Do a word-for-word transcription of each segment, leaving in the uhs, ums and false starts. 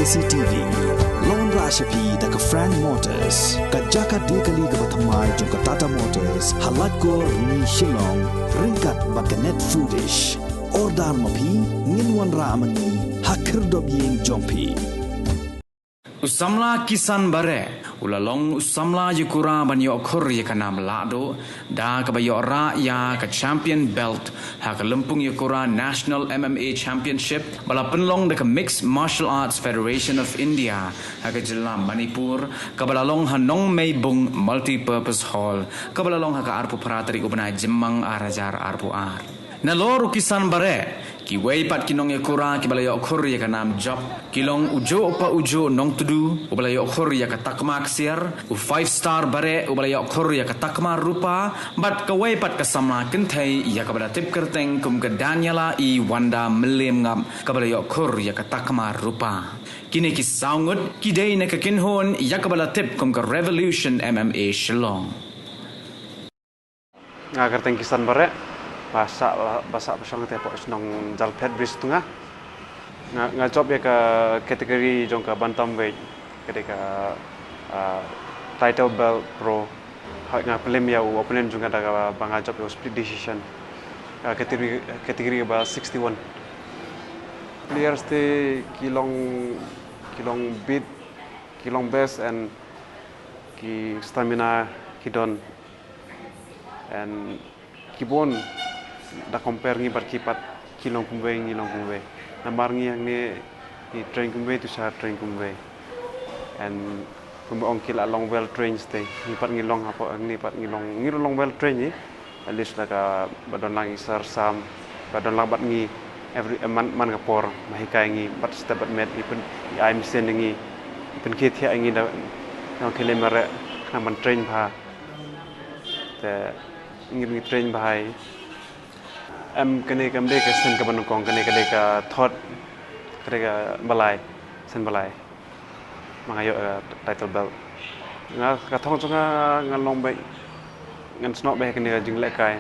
C T V. Long ra sha phi da ka Frank Motors, ka jaka de kali kaba thymmai jong ka Tata Motors, ha Laitkor Rni Shillong, ryngkat bad ka Net Foodish. Order ma phi, ngin wanrah ma ngi ha khyrdop ïing jong phi. U samla Kisan Bareh u la long u samla ïakura ban ïoh khur ïa ka nam lahduh da kaba ïoh rah ïa ka Champion Belt ha ka lympung ïakura National M M A Championship ba la pynlong da ka Mixed Martial Arts Federation of India ha ka jylla Manipur, kaba la long ha Nongmeibung Multipurpose Hall, kaba la long ha ka arphew phra tarik u bnai Jymmang ar hajar arphew ar. Nalor u Kisan Bareh, kiwei pat ki nongïakura kiba la ïoh khur ïa ka nam jop ki long u Joh pa u Joh Nongtdu uba la ïoh khur ïa ka takma ksiar, u Five Star Bareh uba la ïoh khur ïa ka takma rupa, bad kawei pat ka samla kynthei ïa kaba la tip kyrteng kum ka Daniela E Wanda Mylliemngap kaba la ïoh khur ïa ka takma rupa. Kine ki saw ngut ki dei na ka kynhun ïa kaba la tip kum ka Revolution M M A Shillong. Nga kyrteng Kisan Bareh, ba sah, ba sah ba shong te hapoh shnong Jalphet Bristunga. Nga, nga jop ïa ka category jong ka bantamweight, ka dei ka, ah, title belt pro. Hooid, nga pynlem ïa u opponent jong nga da kaba nga jop ïa u split decision. Ah, category, category ba sixty-one. Players te ki long, ki long bit, ki long best and ki stamina ki don. And ki bun da compare ngi bad ki pat, ki long kumwei, ngi long kumwei. Namar ngi hangne ngi train kumwei, tu sa train kumwei. And kumba ong ki la long well trained te. Ngi pat ngi long hapoh hangne pat ngi long, ngi long well trained ngi. At least la kaba don lang i sir Sam, ba don lang bad ngi every, eh, man, man ka por, ba hikai ngi bad step bad met, i pyn, i ai mynsiem ngi, i pynkit ïa ngi da, da ki lem re, khnang ban train bha. Te ngi, ngi train bha hi. Em, kane kam dei ka sien kaba nyngkong, kane ka dei ka third, ka dei ka ba lai, sien ba lai. Ma nga ïoh, eh, title belt. Nga ka thong jong nga ngan long beit, ngan snoh beit ha kane ka jinglehkai.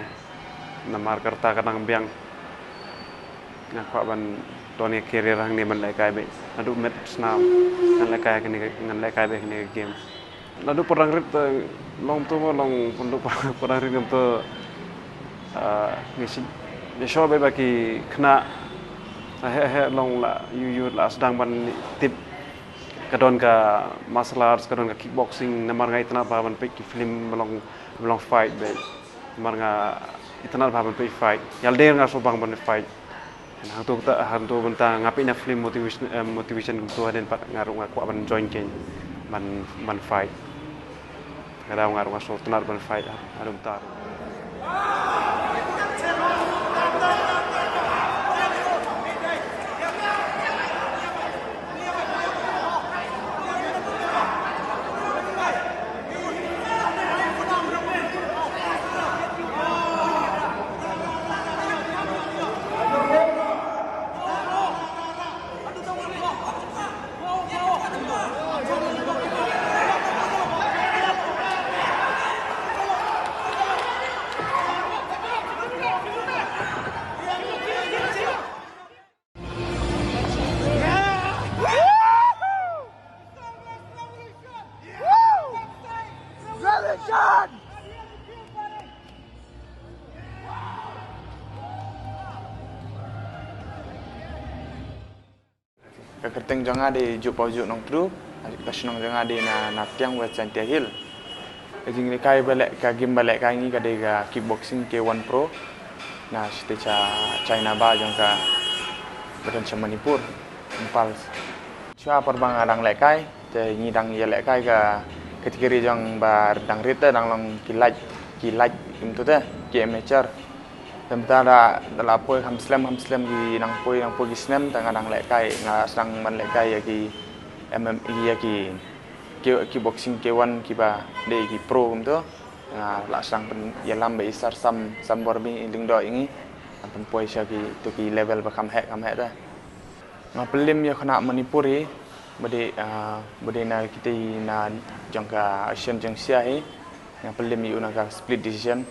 Namar ka rta ka dang biang. Nga kwah ban don ïa ka career hangne ban lehkai beit. Naduh met snam ngan lehkai ha kane ka, ngan lehkai beit ha kane ka game. Naduh pyrthei rit, eh, long to long, naduh pyrthei rit ngam to, eh, ngi shu, ngi shu beit ba ki khynnah, eh, heh heh long la ïoh ïoh la sdang ban tip. Ka don ka martial arts, ka don ka kickboxing, namar nga itynnad bha ban peit ki film ba long, ba long fight beit. Namar nga itynnad bha ban peit fight. Ïa lade nga shu bang ban fight. Hangto kata, hangto bynta nga peit na film motivation, eh, motivation kumto hadien pat nga ruh nga kwah ban join kein ban, ban fight. Nga dang nga ruh nga shu tynnad ban fight ha, ha dum tar. Ka kyrteng jong nga dei Jup Pau Jup Nongtdu, ka shnong jong nga dei na, na Tiang West Jaintia Hills. Ka jinglehkai ba leh, ka game ba lehkai ngi ka dei ka kickboxing K one Pro. Na shatei sha China ba jong ka ba don sha Manipur, Imphal. Shuwa por ba nga dang lehkai, te ngi dang ïa lehkai ka category jong ba dang rit te dang long ki light, ki light kumto te, ki amateur. Te mynta da, da la poi kham slem, kham slem ki nang poi, nang poi ki snem, te nga dang lehkai, nga sdang ban lehkai ïa ki M M A, ïa ki, ki, kickboxing K one kiba dei ki pro kumto. Nga la sdang pynïalam bad i sir Sam, Sam Bormi, i lyngdoh ïa ngi. Ngan pynpoi sha kito ki level ba kham heh, kham heh te. Nga pynlem ïa u khynnah Manipur hi, ba dei, ah, ba dei na kitei na jong ka Asian jong Asia hi. Nga pynlem ïa u na ka split decision.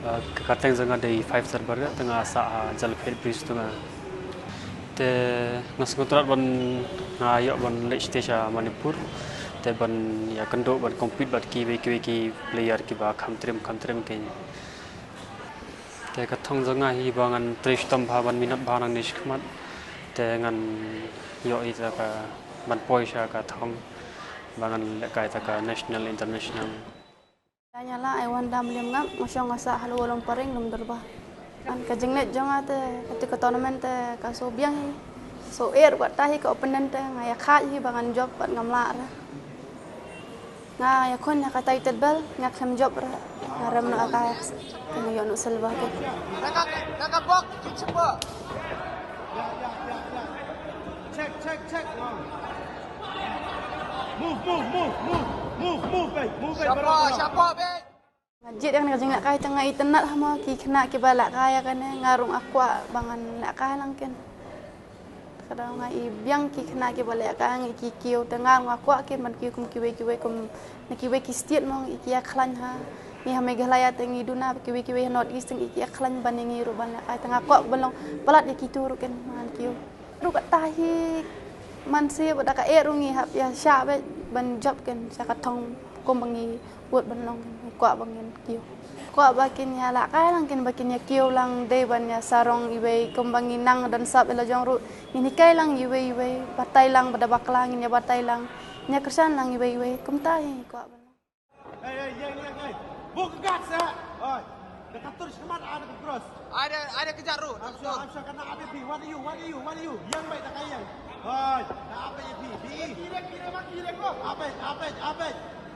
Ka kyrteng jong nga dei Five Star Bareh, te nga sah ha Jalphet Bridge, te nga, te nga sngewthuh ban, nga ïoh ban leit sha Manipur, te ban ïakynduh ban compete bad kiwei kiwei ki player kiba kham triem kham triem ki. Te ka thong jong nga hi ba ngan trei shitom bha ban minot bha nangne shakhmat. Te ngan ïoh ïa ka ban poi sha ka thong ba ngan lehkai ïa ka national, international. Nga la ai wan dam lem ngam, nga shong nga sah ha Lualong Pareng, Lumdurba. Kan ka jingleh jong nga te, kata ka tournament te ka shu biang hi. Shu er wat ta hi ka opponent te, nga ïa kha hi ba ngan jop bad ngam lah ra. Nga ïa khun ïa ka title belt, nga khlem jop ra. Nga rem noh ka, nga ïoh noh silver te. Check, check, check. Move, move, move, move, move, move, babe, move, babe. Shapa, shapa, babe. Nga jied ïa ka jinglehkai te nga itynnad ha mo ki khynnah kiba lehkai ïa kane, nga ruh nga kwah ba ngan lehkai lang ken. Ka dang nga i biang ki khynnah kiba lehkai ngi ki kiew te nga nga kwah kin ban kiew kum kiwei kiwei kum na kiwei ki state mo ngi ki ïa khlaiñ ha. Ngi ha Meghalaya te ngi duna kiwei kiwei ha North East ngi ki ïa khlaiñ ban ngi ruh ban lehkai te nga kwah ban long palat ïa kitu ruh kin ban kiew. Ruh kata hi man se ba da ka eh ruh ngi hap ïa shah bad ban jop kin sha ka thong kum ba ngi Wot ban long, kwah ba ngin kiew. Kwah ba kin ïa lehkai lang kin ba kin ïa kiew lang dei ban ïa sarong iwei kumba ngin nang don sap ïa la jong ruh. Ngin hikai lang iwei iwei, batai lang ba da bakla ngin ïa batai lang. Ngin ïa kyrshan lang iwei iwei, kumta hi kwah ban long. Hey, hey, hey, hey, hey. Buh ka guard sa. Oi. Da ka tur shakhmat, ada ka cross. Ada, ada kejap, Ru. Amsha, Amsha, kena ada pi. What are you? What are you? What are you? Yang baik tak kayang. Oi. Dah apa ya pi? Pi. Kira, kira, mak, kira, kok. Apa? Apa? Apa?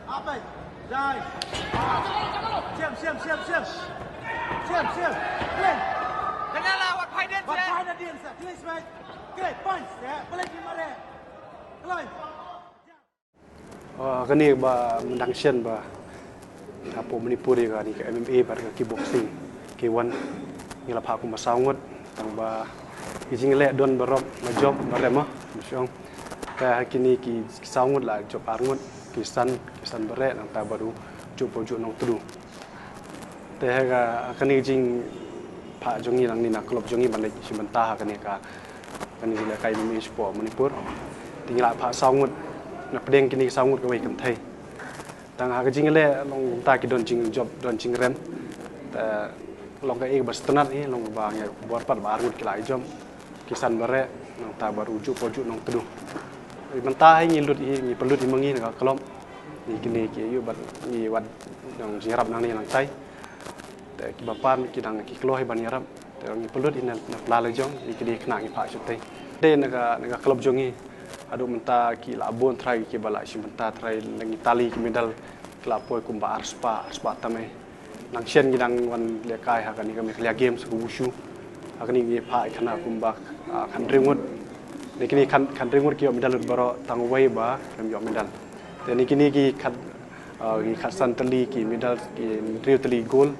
Apa? Jai. Siam, siam, siam, siam. Siam, siam. Clean. Janganlah buat fight dance, buat ya. Fight dance, clean, mate. Clean, points, ya. Boleh di mana? Clean. Ah, kane ba myndang shen ba hapoh Manipur ïa kane ka M M A bad ka kickboxing, K one, ngi la phah kumba saw ngut, tang ba ki jingleh don baroh ba jop ba rem ah, ba shong. Te ha kine ki saw ngut la jop ar ngut, ki san, ki san bareh, nangta bad u Juh Paw Juh Nongtdu. Te ha ka, ha kane ka jingphah jong ngi nangne na club jong ngi ban leit shim bynta ha kane ka, kane ka lehkai M M A shapoh Manipur. Te ngi la phah saw ngut, na pdeng kine ki saw ngut kawei kynthei. Tang ha ka jingleh long kumta ki don jingjop, don jingrem. Te long kaei kaba sngewtynnat hi, long kaba ngi bor pat ba ar ngut ki la ïa jop. Ki san bareh, nangta bad u Juh Paw Juh Nongtdu. Mynta hi ngi lut hi, ngi pynlut hi ma ngi na ka club. Ngi kine ki ïoh bad ngi wad nang jingïarap nangne nangtai. Te kiba pan ki dang ki kloi ban ïarap. Te ngi pynlut hi na, na pla la jong, ngi kine khynnah ngi phah shatei. Te na ka, na ka club jong ngi. Haduh mynta ki la bun trai kiba la shim bynta trai la ngi tally ki medal ki la poi kumba ar spah, ar spah tam eh. Nang shen ngi dang wan lehkai ha kane ka Meghalaya Games ka wushu. Ha kane ngi phah khynnah kumba, ah, khathynriew ngut. Ne kine khan, khathynriew ngut ki ïoh medal lut baroh tang uwei ba khlem ïoh medal. Te ne kine ki khat, ah, ki khatsan tylli ki medal ki hynriew tylli gold.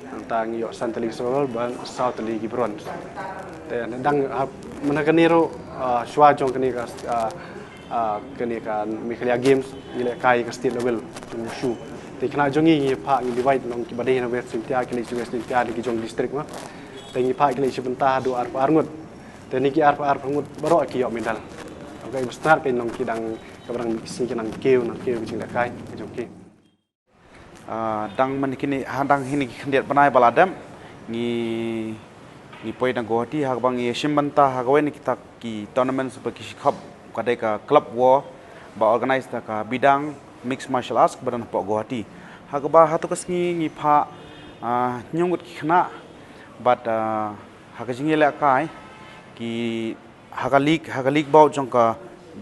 Nangta ngi ïoh san tylli silver bad saw tylli ki bronze. Te dang ha, mynta kane ruh, ah, shuwa jong kane ka, ah, ah, kane ka Meghalaya Games, ngi lehkai ka state level jong wushu. Te khynnah jong ngi ngi phah ngi divide long kiba dei na West Jaiñtia, ki leit sha West Jaiñtia, ki jong district ma. Te ngi phah ki leit shim bynta haduh arphew ar ngut. Te ne ki arphew ar ngut baroh ki ïoh medal. Okay, ba start ka long ki dang, kaba dang ki sngi ki nang kiew, nang kiew ki jinglehkai ki jong ki. Ah, dang man kine, ha dang hine ki khyndiat bnai ba la dep, ngi, ngi poi na Guwahati, ha kaba ngi shim bynta ha kawei na kita ki tournaments ba ki shikhop, ka dei ka club war, ba organize da ka Bidang Mixed Martial Arts, ba don hapoh Guwahati. Ha kaba ha tu ka sngi ngi phah, ah, hynñiew ngut ki khynnah, bad, ah, ha ka jingïalehkai, ki ha ka league, ha ka league bout jong ka,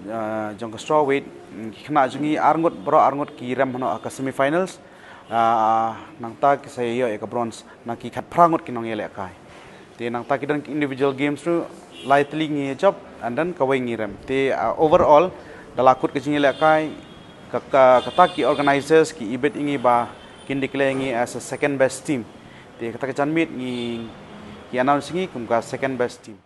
ah, jong ka strawweight, mm, ki khynnah jong ngi ar ngut, baroh ar ngut ki rem hano ha ka semifinals. Ah, nangta ki sa ïoh ïa ka bronze, na ki khatphra ngut ki nongïalehkai. Te nangta ki don ki individual games ruh, lai tylli ngi jop, and then kawei ngi rem. Te, ah, overall, da la kut ka jingïalehkai, ka, ka, kata ki organizers, ki ibit ïa ngi ba, kin declare ngi as a second best team. Te kata ka janmiet ngi, ki announce ngi kum ka second best team.